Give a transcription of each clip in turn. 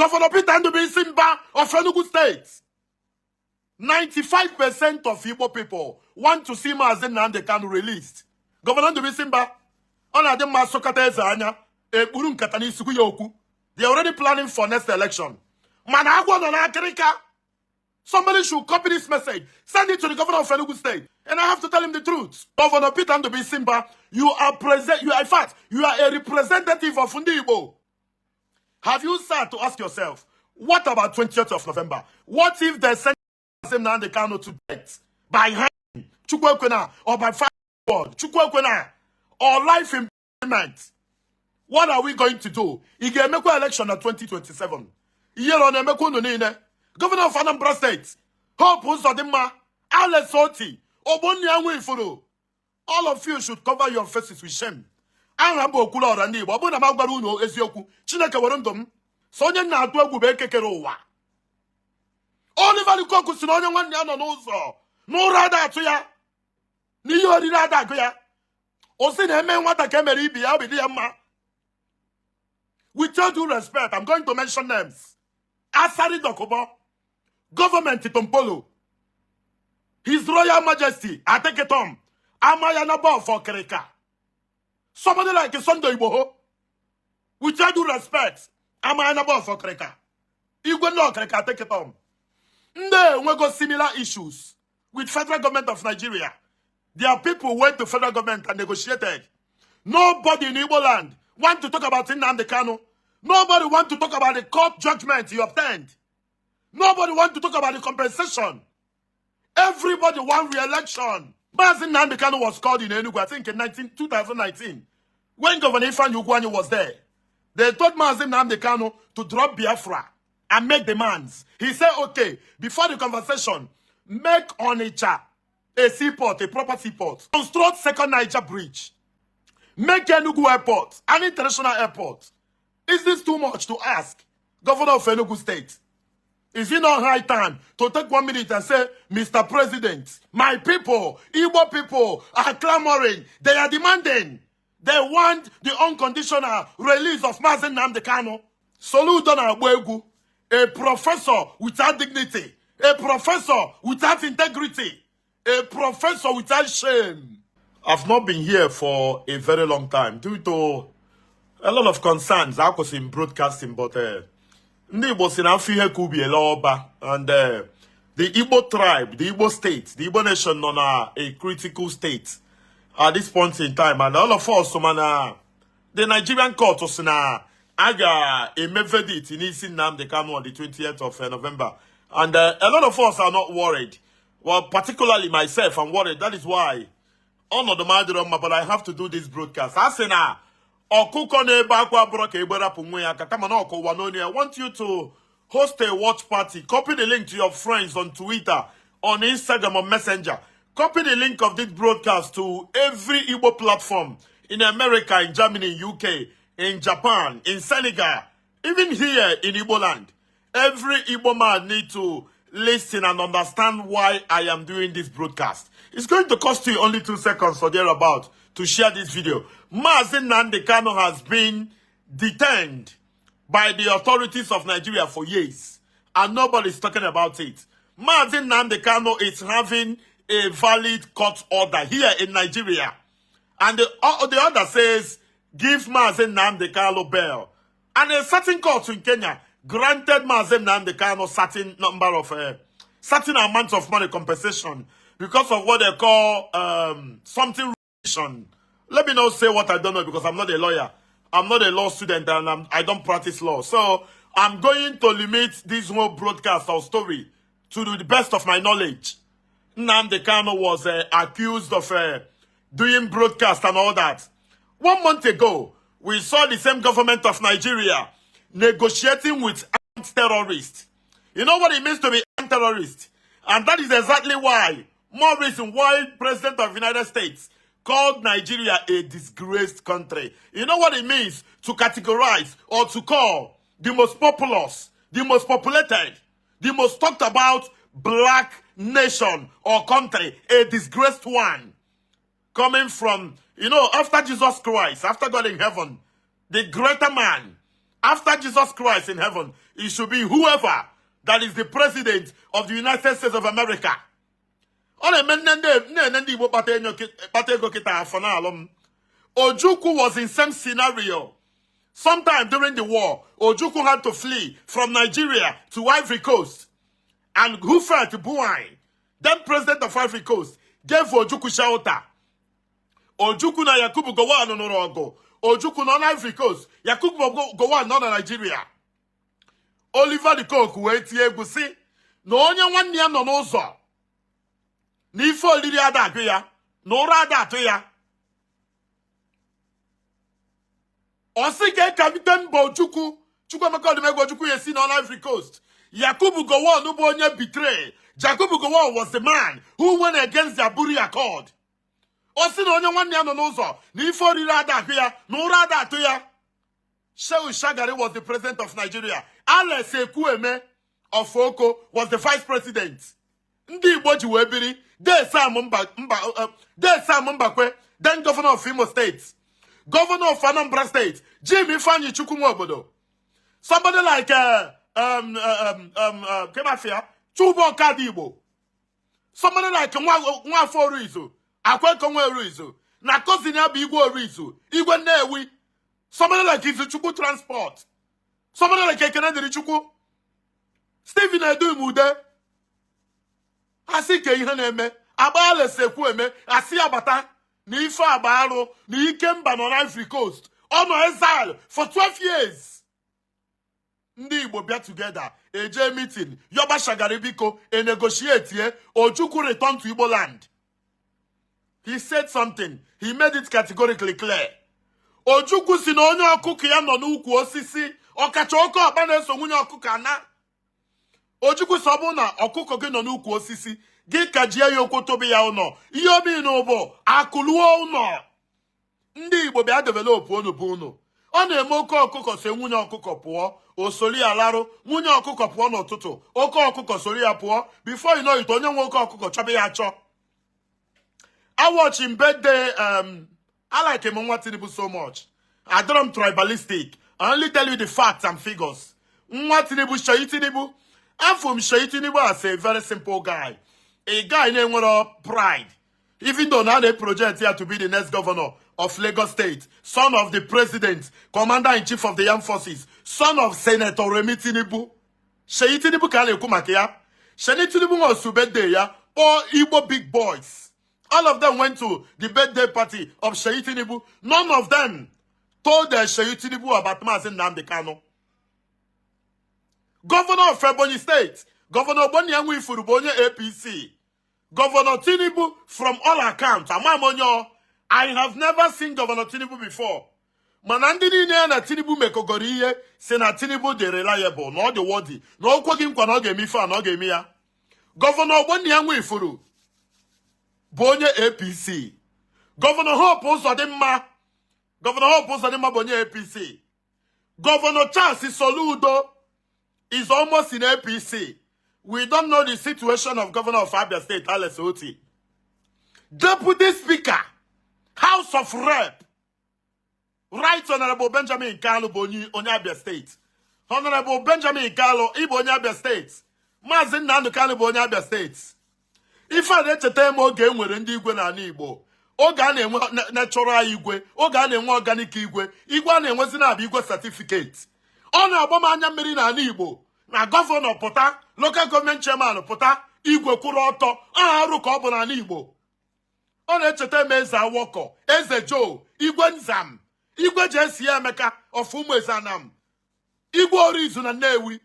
Governor Peter Ndubuisi Mba of Enugu State. 95% of Igbo people want to see Mazi Nnamdi Kanu released. Governor Ndubuisi Mba, ọ na-adị mma asụkata eze anya ekpuru nkata n'isi ya okwu. They are already planning for next election. Mana agwọ nọ n'akịrịka. Somebody should copy this message. Send it to the governor of Enugu State. And I have to tell him the truth. Governor Peter Ndubuisi Mba, you are present, you are, in fact, you are a representative of Ndi Igbo. Have you sat to ask yourself, what about 20th of November? What if they send Nnamdi Kanu to death by hand, Chukwu ekwena, or by fire squad, Chukwu ekwena, or life imprisonment? What are we going to do? Ị ga-emekwa election na 2027. Ihere ọ na-emekwa unu niile? Governor of Anambra State, Hope Uzodimma, Alex Otti, Ogbonna Nwifuru, all of you should cover your faces with shame. Aha m bụ Okwuluọra ndị Igbo. Ọ bụrụ na m agwara unu eziokwu, Chineke were ndụ m. So onye m na-atụ egwu bụ ekekere ụwa. Oliver De Coque si na onye nwanne ya nọ n'ụzọ n'ụra ada atụ ya, n'ihe oriri ada agụ ya. O si na eme nwata ka emere ibi ya, obi dị ya mma. With all due respect, I'm going to mention names. Asari Dokubo, Government Tompolo, His Royal Majesty Ateke Tom, Amayanabo of Okrika, somebody like Sunday Igboho. With all due respect, Amayanabo of Okrika, Igwe ndị Okrika Ateke Tom, ndị enwego similar issues with federal government of Nigeria. Their people went to federal government and negotiated. Nobody in Igbo land want to talk about Nnamdi Kanu. Nobody want to talk about the court judgment he obtained. Nobody want to talk about the compensation. Everybody want re-election. Mazi Nnamdi Kanu was called in Enugu, I think in 2019, when Governor Ifeanyi Ugwuanyi was there. They told Mazi Nnamdi Kanu to drop Biafra and make demands. He said, "Okay, before the conversation, make Onitsha a seaport, a proper seaport. Construct Second Niger Bridge. Make Enugu Airport an international airport." Is this too much to ask? Governor of Enugu State, is it not high time to take one minute and say, "Mr. President, my people, Igbo people are clamoring. They are demanding. They want the unconditional release of Mazi Nnamdi Kanu"? Soludo na-agba egwu, a professor without dignity, a professor without integrity, a professor without shame. I've not been here for a very long time due to a lot of concerns. I was in broadcasting, but ndị Igbo si na afọ ihe ka ubi ele ọba, and the Igbo tribe, the Igbo state, the Igbo nation nọ na a critical state at this point in time, and all of us mana the Nigerian court si na a ga-eme verdict n'isi Nnamdi Kanu on the 20th of November, and a lot of us are not worried. Well, particularly myself, I'm worried. That is why ọnọdụ m adịrọ mma, but I have to do this broadcast. A sị na ọkụkọ na-ebe akwa abụrụ ka egbe rapụ nwa ya aka kama na ọkụ ụwa n'onu ya. I want you to host a watch party. Copy the link to your friends on Twitter, on Instagram, on Messenger. Copy the link of this broadcast to every Igbo platform in America, in Germany, in UK, in Japan, in Senegal, even here in Igbo land. Every Igbo man need to listen and understand why I am doing this broadcast. It's going to cost you only 2 seconds or thereabout to share this video. Mazi Nnamdi Kanu has been detained by the authorities of Nigeria for years, and nobody's talking about it. Mazi Nnamdi Kanu is having a valid court order here in Nigeria. And the order says, give Mazi Nnamdi Kanu bail. And a certain court in Kenya granted Mazi Nnamdi Kanu certain amount of money compensation because of what they call something. Let me not say what I don't know because I'm not a lawyer. I'm not a law student and I don't practice law. So I'm going to limit this whole broadcast or story to the best of my knowledge. Nnamdi Kanu was accused of doing broadcast and all that. One month ago, we saw the same government of Nigeria negotiating with terrorists. You know what it means to be terrorist? And that is exactly why, more reason why President of the United States called Nigeria a disgraced country. You know what it means to categorize or to call the most populous, the most populated, the most talked about black nation or country a disgraced one? Coming from, after Jesus Christ, after God in heaven, the greater man After Jesus Christ in heaven, it should be whoever that is the president of the United States of America. Ọ na-eme nne ndị nne ndị Igbo kpata ego kịta afọ n'alụ m. Ojukwu was in same scenario. Sometime during the war, Ojukwu had to flee from Nigeria to Ivory Coast. And Houphouët Boigny, then president of Ivory Coast, gave Ojukwu shelter. Ojukwu na Yakubu Gowon nụrụ ọgụ. Ojukwu nọ na Ivory Coast, Yakubu Gowon nọ na Nigeria. Oliver De Coque wee tie egwu sị na onye nwanne ya nọ n'ụzọ na ife oriri ada agụ ya na ụra ada atụ ya. Ọ sị ka ekabite mba Ojukwu, Chukwuemeka Odumegwu Ojukwu ya esi nọ na Ivory Coast. Yakubu Gowon bụ onye betray. Yakubu Gowon was the man who went against the Aburi Accord. Ọ sị na onye nwanne ya nọ n'ụzọ na ife oriri ada agụ ya na ụra ada atụ ya. Shehu Shagari was the president of Nigeria. Alex Ekwueme of Oko was the vice president. Ndị Igbo ji wee biri. Dee Sam Mba, Mba, Dee Sam Mbakwe, then governor of Imo State. Governor of Anambra State, Jim Ifeanyi Chukwu Nwobodo. Somebody like Kemafia, Chuba Okadigbo. Somebody like Nwafọ Orizu, Akweko Nwa Orizu, na cousin ya bụ Igwe Orizu, Igwe Nnewi. Somebody like Izuchukwu Transport. Somebody like Ekene Dirichukwu. Stephen Edumude. Asị ka ihe na-eme. Agba Ekwueme, asị ya bata na ife agba arụ na Ikemba nọ na Ivory Coast. Ọ nọ exile for 12 years. Ndị Igbo bịa together, eje meeting, yọba Shagari biko, e negotiate, Ojukwu return to Igbo land. He said something. He made it categorically clear. Ojukwu si na onye ọkụkọ ya nọ n'ukwu osisi, ọkacha oke ọkpa na-eso nwunye ọkụkọ ana. Ojukwu sị ọ bụrụ na ọkụkọ gị nọ n'ukwu osisi, gị ka jie ya okwu tobe ya ụnọ. Ihe obi na ụbụ akụluo ụnọ. Ndị Igbo bịa develop unu bụ unu. Ọ na-eme oke ọkụkọ so nwunye ọkụkọ pụọ, o sori ya larụ, nwunye ọkụkọ pụọ n'ụtụtụ, oke ọkụkọ sori ya pụọ, before you know it, onye nwe oke ọkụkọ chọba ya achọ. I watch him birthday. I like him Nwa Tinubu so much. I don't tribalistic. I only tell you the facts and figures. Nwa Tinubu, Seyi Tinubu. I'm from Seyi Tinubu as a very simple guy. A guy named pride. Even though now they project here to be the next governor of Lagos State, son of the president, commander-in-chief of the armed forces, son of Senator Remi Tinubu. Seyi Tinubu ka a na-ekwu maka ya. Seyi Tinubu was birthday ya, all Igbo big boys. All of them went to the birthday party of Seyi Tinubu. None of them told Seyi Tinubu about Mazi Nnamdi Kanu. Governor of Ebonyi State, Governor Ogbonna Nwifuru bụ onye APC. Governor Tinubu, from all accounts, ama m onye I have never seen Governor Tinubu before. Mana ndị niile ya na Tinubu mekọgoro ihe si na Tinubu dị reliable, na ọ dị worthy, na o kweghị nkwa na ọ ga-eme ife a na ọ ga-eme ya. Governor Ogbonna Nwifuru bụ onye APC. Governor Hope Uzodimma, Governor Hope Uzodimma bụ onye APC. Governor Charles Soludo is almost in APC. We don't know the situation of Governor of Abia State, Alex Otti. Deputy Speaker, House of Rep, Right Honorable Benjamin Kalu bụ onye Abia State. Honorable Benjamin Kalu, ịbụ onye Abia State. Maazị Nnamdi Kanu bụ onye Abia State. Ife a na-echeta m oge e nwere ndị igwe n'ala Igbo. Oge a na-enwe natural igwe, oge a na-enwe organic igwe, igwe a na-enwezi na-abụ igwe certificate. Ọ na-agba m anya mmiri n'ala Igbo na governor pụta, local government chairman pụta, igwe kwụrụ ọtọ, aha arụ ka ọ bụ n'ala Igbo. Ọ na-echeta m Eze Awọkọ, Eze Joe, Igwe Nzam, Igwe Jesi Emeka of Ụmụezeanam, Igwe Orizu na Nnewi,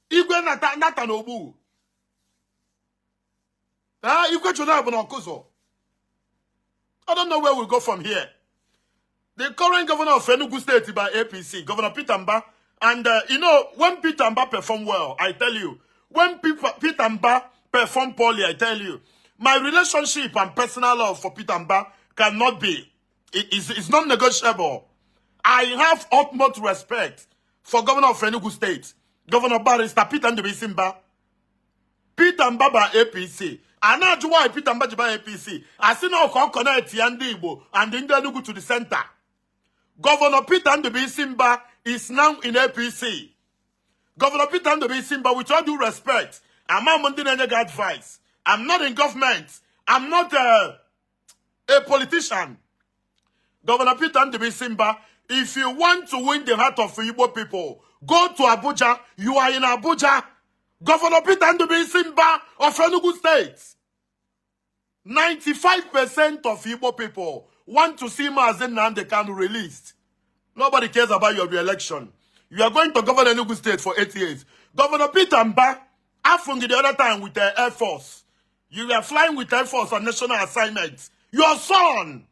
Igwe Nata Nata na Ogbu, Igwe Jonab na Ọkụzọ. I don't know where we go from here. The current governor of Enugu State by APC, Governor Peter Mba, and when Peter Mba perform well, I tell you, when Peter Mba perform poorly, I tell you, my relationship and personal love for Peter Mba cannot be, it's non-negotiable. I have utmost respect for Governor of Enugu State, Governor Barrister Peter Ndubuisi Mba. Peter Mba ba APC. A na-ajụ why Peter Mba ji ba APC. Asị na ọka ọ connect ya ndị Igbo and ndị Enugu to the center. Governor Peter Ndubuisi Mba is now in APC. Governor Peter Ndubuisi Mba, with all due respect, ama m ndị na-enye gị advice. I'm not in government. I'm not a politician. Governor Peter Ndubuisi Mba, if you want to win the heart of Igbo people, go to Abuja. You are in Abuja. Governor Peter Ndubuisi Mba of Enugu State. 95% of Igbo people want to see Mazi Nnamdi Kanu released. Nobody cares about your re-election. You are going to govern Enugu State for 8 years. Governor Peter Mba, afụ m gị the other time with the Air Force. You were flying with Air Force on national assignments. Your son,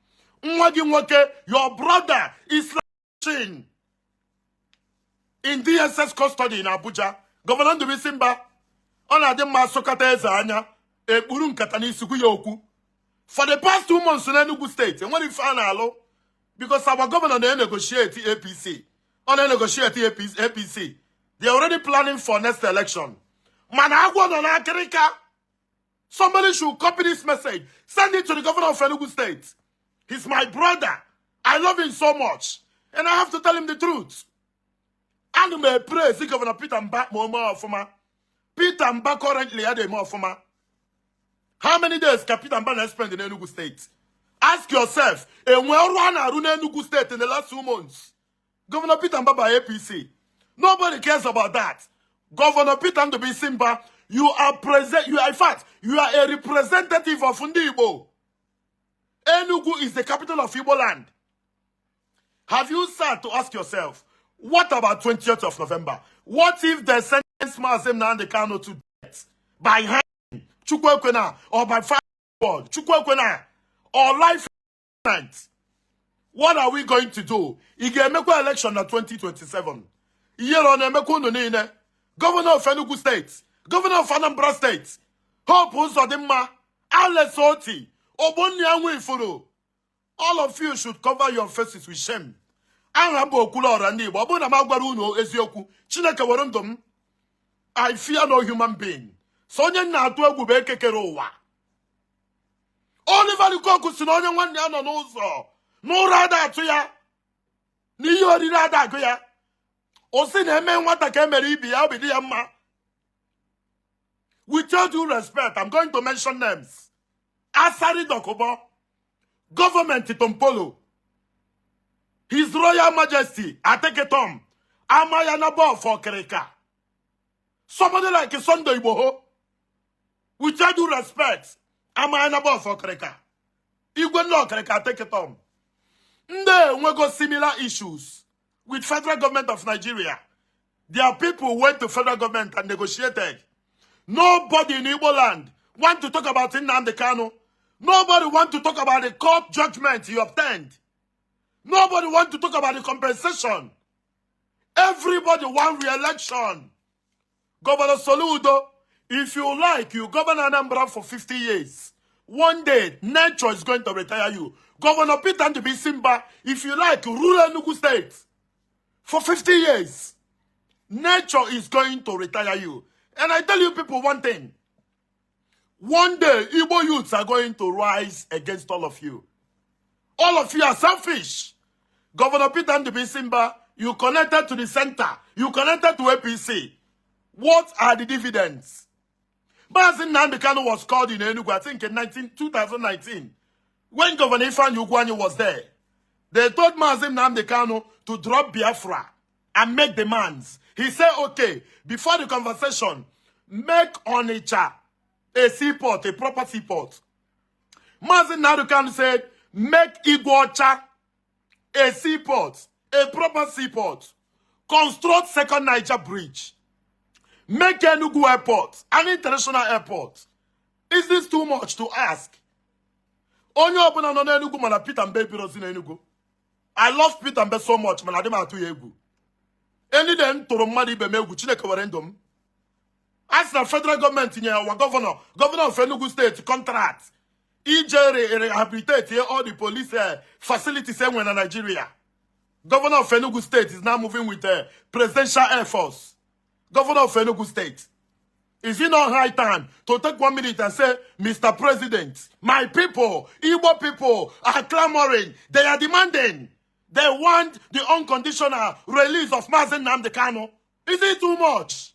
nwa gị nwoke, your brother is in DSS custody in Abuja. Governor Ndubuisi Mba, ọ na-adị mma asụkata eze anya, ekpuru nkata n'isi kwu ya okwu. For the past 2 months in Enugu State, enwere ife a na-alụ because our governor na-negotiate APC. Ọ na-negotiate APC. APC. They are already planning for next election. Mana agwọ nọ n'akịrịka. Somebody should copy this message. Send it to the governor of Enugu State. He's my brother. I love him so much. And I have to tell him the truth. Ana m praise Governor Peter Mba ma o mee ọfụma. Peter Mba currently had eme ọfụma. How many days can Peter Mba na spend in Enugu State? Ask yourself, enwe ọrụ a na-arụ n'Enugu State in the last 2 months? Governor Peter Mba by APC. Nobody cares about that. Governor Peter Ndubuisi Mba, you are present, you are, in fact, you are a representative of Ndi Igbo. Enugu is the capital of Igbo land. Have you sat to ask yourself, what about 20th of November? What if they sentence Mazi Nnamdi Kanu to death by hand, Chukwu ekwena, or by fire, Chukwu ekwena, or life imprisonment? What are we going to do? Ị ga-emekwa election na 2027? Ihere ọ na-emekwa unu niile? Governor of Enugu State, Governor of Anambra State, Hope Uzodimma, Alex Otti, Ogbonnia Nwifuru, all of you should cover your faces with shame. Aha m bụ Okwuluọra ndị Igbo. Ọ bụrụ na m agwara unu eziokwu, Chineke were ndụ m. I fear no human being. So onye m na-atụ egwu bụ ekekere ụwa. Oliver Lukoku si na onye nwanne ya nọ n'ụzọ n'ụra ada atụ ya, n'ihe oriri ada agụ ya. O si na eme nwata ka emere ibi ya, obi dị ya mma. With all due respect, I'm going to mention names. Asari Dokubo, Government Tompolo, His Royal Majesty Ateke Tom, Amayanabo of Okrika, somebody like Sunday Igboho. With all due respect, Amayanabo of Okrika, Igwe ndị Okrika Ateke Tom, ndị enwego similar issues with federal government of Nigeria. Their people went to federal government and negotiated. Nobody in Igbo land want to talk about Nnamdi Kanu. Nobody want to talk about the court judgment he obtained. Nobody want to talk about the compensation. Everybody want re-election. Governor Soludo, if you like, you govern Anambra for 50 years. One day, nature is going to retire you. Governor Peter Ndubuisi Mba, if you like, rule Enugu State for 50 years. Nature is going to retire you. And I tell you people one thing. One day, Igbo youths are going to rise against all of you. All of you are selfish. Governor Peter Ndubuisi Mba, you connected to the center. You connected to APC. What are the dividends? Mazi Nnamdi Kanu was called in Enugu, I think in 2019, when Governor Ifeanyi Ugwuanyi was there. They told Mazi Nnamdi Kanu to drop Biafra and make demands. He said, "Okay, before the conversation, make Onitsha a seaport, a proper seaport." Mazi Nnamdi Kanu said, "Make Igweocha a seaport, a proper seaport. Construct Second Niger Bridge. Make Enugu Airport an international airport." Is this too much to ask? Onye ọbụla nọ n'Enugu mana Peter Mbe ebirozi n'Enugu. I love Peter Mbe so much, mana adị m atụ ya egwu. Any day m tụrụ mmadụ ibe m egwu, Chineke were ndụ m. A sị na federal gọọmenti nyere our governor, governor of Enugu State, contract ije rehabilitate all the police facilities enwere na Nigeria. Governor of Enugu State is now moving with the Presidential Air Force. Governor of Enugu State, is it not high time to take one minute and say, "Mr. President, my people, Igbo people are clamoring. They are demanding. They want the unconditional release of Mazi Nnamdi Kanu. Is it too much?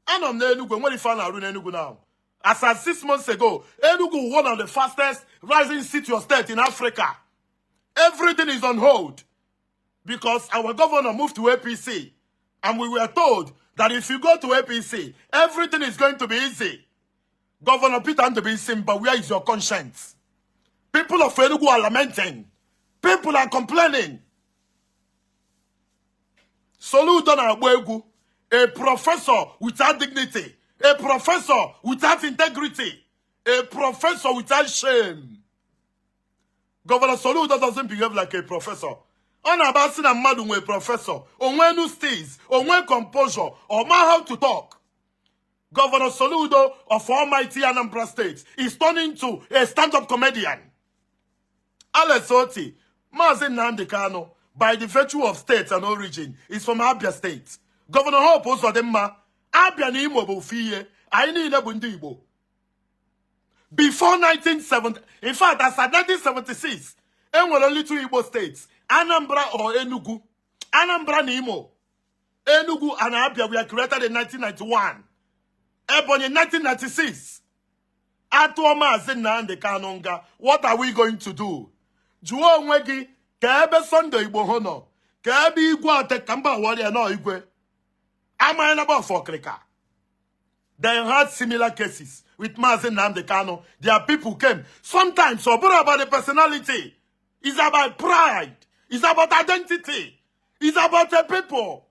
Anọ m n'Enugu, enwere ife a na-arụ n'Enugu now. As at 6 months ago, Enugu, one of the fastest rising city or state in Africa. Everything is on hold because our governor moved to APC. And we were told that if you go to APC, everything is going to be easy. Governor Peter Ndubuisi, but where is your conscience? People of Enugu are lamenting. People are complaining. Soludo na-agba egwu, a professor without dignity, a professor without integrity, a professor without shame. Governor Soludo doesn't behave like a professor. Ọ na-aba sị na mmadụ nwee professor, onwe nu steez, onwe composure, ọ ma how to talk. Governor Soludo of almighty Anambra State is turning to a stand-up comedian. Alex Otti, Mazi Nnamdi Kanu, by the virtue of state and origin, is from Abia State. Governor Hope Uzodimma, Abia na Imo bụ ofu ihe, anyị niile bụ ndị Igbo. Before 1970, in fact, as at 1976, enwere only two Igbo states, Anambra or Enugu. Anambra na Imo. Enugu and Abia were created in 1991. Ebonyi 1996. Atụọ Maazị Nnamdi Kanu nga, what are we going to do? Jụọ onwe gị ka ebe Sunday Igboho nọ, ka ebe Igwe ate ka mba warịa nọ igwe. Amaghị na ọfọkịrịka. They had similar cases with Maazị Nnamdi Kanu. Their people came. Sometimes, ọ bụrụ about the personality. It's about pride. It's about identity. It's about the people.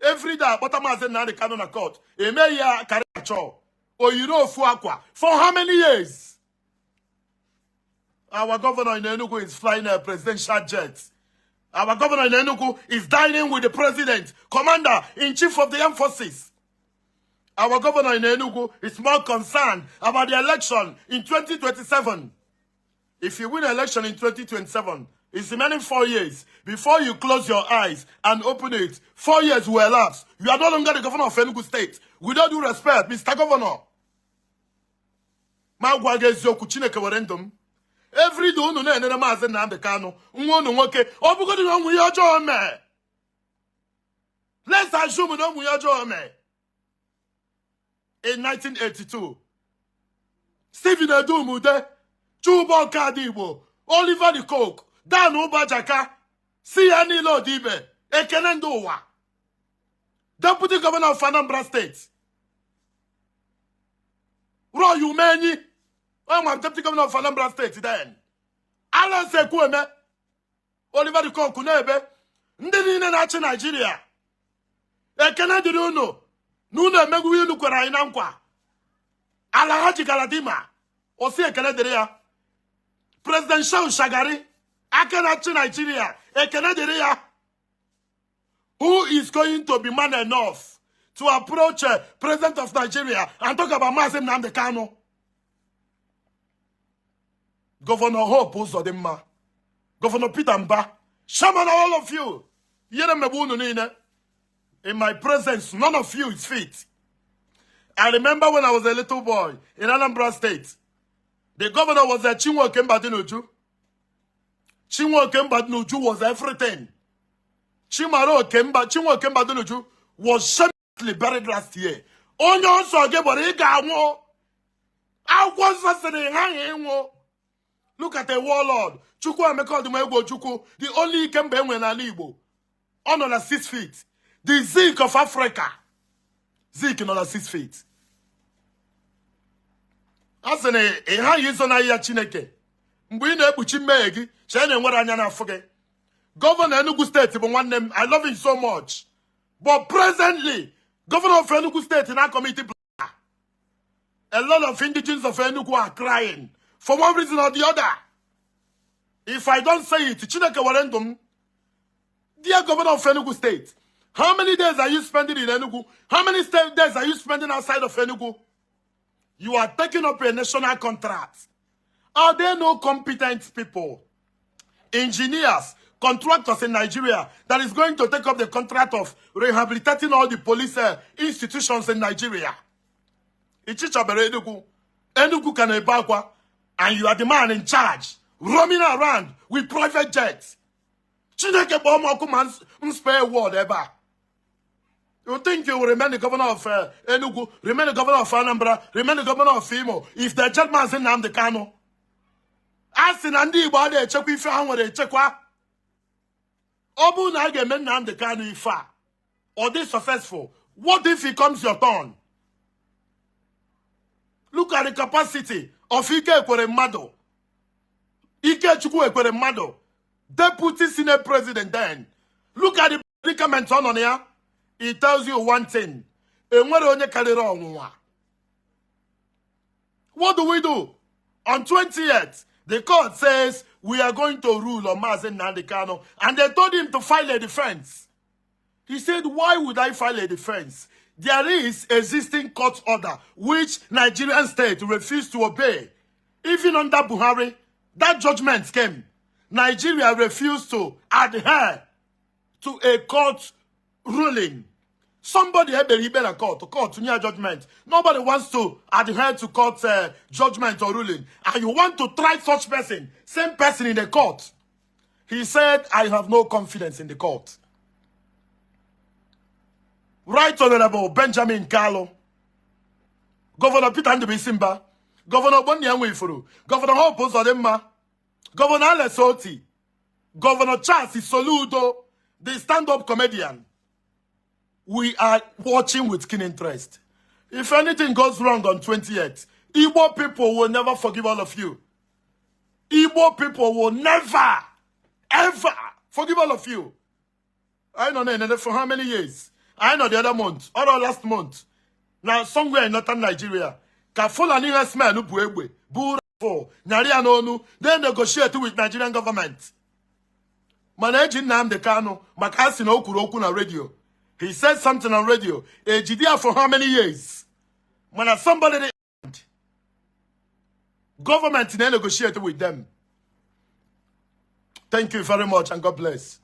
Every day, akpọta Maazị Nnamdi Kanu na court. Eme ya caricature. O yiri ofu akwa. For how many years? Our governor in Enugu is flying a presidential jet. Our governor in Enugu is dining with the president, commander in chief of the armed forces. Our governor in Enugu is more concerned about the election in 2027. If you win election in 2027, it's remaining 4 years. Before you close your eyes and open it, 4 years will elapse. You are no longer the governor of Enugu State. With all due respect, Mr. Governor. Ma gwa gị eziokwu, Chineke were ndụ m. Every day unu na-enere Maazị Nnamdi Kanu, nwa unu nwoke, ọ bụgodị na ọnwụ ihe ọjọọ mee. Let's assume na ọnwụ ihe ọjọọ mee. In 1982, Stephen Edumude, Chuba Okadigbo, Oliver De Coque, Dan Ubajaka, si ya niile Odibe, Ekene ndị ụwa, Deputy Governor of Anambra State, Roy Umenyi, I'm Deputy Governor of Anambra State then. Alex Ekwueme, Oliver De Coque na-ebe, ndị niile na-achị Naijiria. Ekene dịrị unu na unu emegbu ihe unu kwere anyị na nkwa. Ala ha jigara dima, osi ekene dịrị ya. President Shehu Shagari, aka na-achị Naijiria, ekene dịrị ya. Who is going to be man enough to approach President of Nigeria and talk about Maazị Nnamdi Kanu? Governor Hope Uzodimma, Governor Peter Mba, shame on all of you. Ihere mmegbu unu niile. In my presence, none of you is fit. I remember when I was a little boy in Anambra State, the governor was a Chinwoke Mbadinuju. Chinwoke Mbadinuju was everything. Chimaro Kemba, Chinwoke Mbadinuju was shamelessly buried last year. Onye ọsọ gị gbara ị ga-anwụ. Akwụkwọ nsọ sịrị ha ịnwụ. Look at a warlord. Chukwuemeka Odumegwu Ojukwu, the only Ikemba enwe n'ala Igbo. Ọ nọ na 6 feet. The Zik of Africa. Zik nọ na 6 feet. A sị na ị ghaghị izonarị ya Chineke. Mgbe ị na-ekpuchi mmehie gị, chee na enwere anya n'afọ gị. Governor Enugu State bụ nwanne m. I love him so much. But presently, Governor of Enugu State na commit. A lot of indigenes of Enugu are crying for one reason or the other. If I don't say it, Chineke were ndụ m. Dear Governor of Enugu State, how many days are you spending in Enugu? How many days are you spending outside of Enugu? You are taking up a national contract. Are there no competent people, engineers, contractors in Nigeria that is going to take up the contract of rehabilitating all the police institutions in Nigeria? Ichichabere Enugu. Enugu ka na-ebe akwa, and you are the man in charge Roaming around with private jets. Chineke kpọọ m ọkụ ma m spare word ebe a. You think you will remain the governor of Enugu, remain the governor of Anambra, remain the governor of Imo if the jet Mazi Nnamdi Kanu? A sị na ndị Igbo a na-echekwa ife ha nwere echekwa. Ọ bụrụ na a ga-eme Nnamdi Kanu ife a, ọ dị successful, what if it comes your turn? Look at the capacity of Ike Ekweremadu. Ikechukwu Ekweremadu, deputy senate president then. Look at the predicament ọ nọ na ya. It tells you one thing: enwere onye karịrị ọnwụnwa. What do we do? On 20th, the court says we are going to rule on Mazi Nnamdi Kanu, and they told him to file a defense. He said, "Why would I file a defense? There is existing court order which Nigerian state refused to obey." Even under Buhari, that judgment came. Nigeria refused to adhere to a court ruling. Somebody ekpere ikpe na court, court nye judgment. Nobody wants to adhere to court judgment or ruling. And you want to try such person, same person in the court. He said, "I have no confidence in the court." Right Honorable Benjamin Kalu, Governor Peter Ndubuisi Mbah, Governor Ogbonnia Nwifuru, Governor Hope Uzodimma, Governor Alex Otti, Governor Charles Soludo, the stand-up comedian. We are watching with keen interest. If anything goes wrong on 28th, Igbo people will never forgive all of you. Igbo people will never, ever forgive all of you. I know for how many years? I know the other month, or last month. Now, somewhere in northern Nigeria, ka Fulani herdsmen bu egbe, bu rifle, nyari ya n'onu, they negotiate with Nigerian government. Mana eji Nnamdi Kanu maka a sị na o kwuru okwu na radio. He said something on radio. Ejide ya for how many years? Mana somebody, government na negotiate with them. Thank you very much and God bless.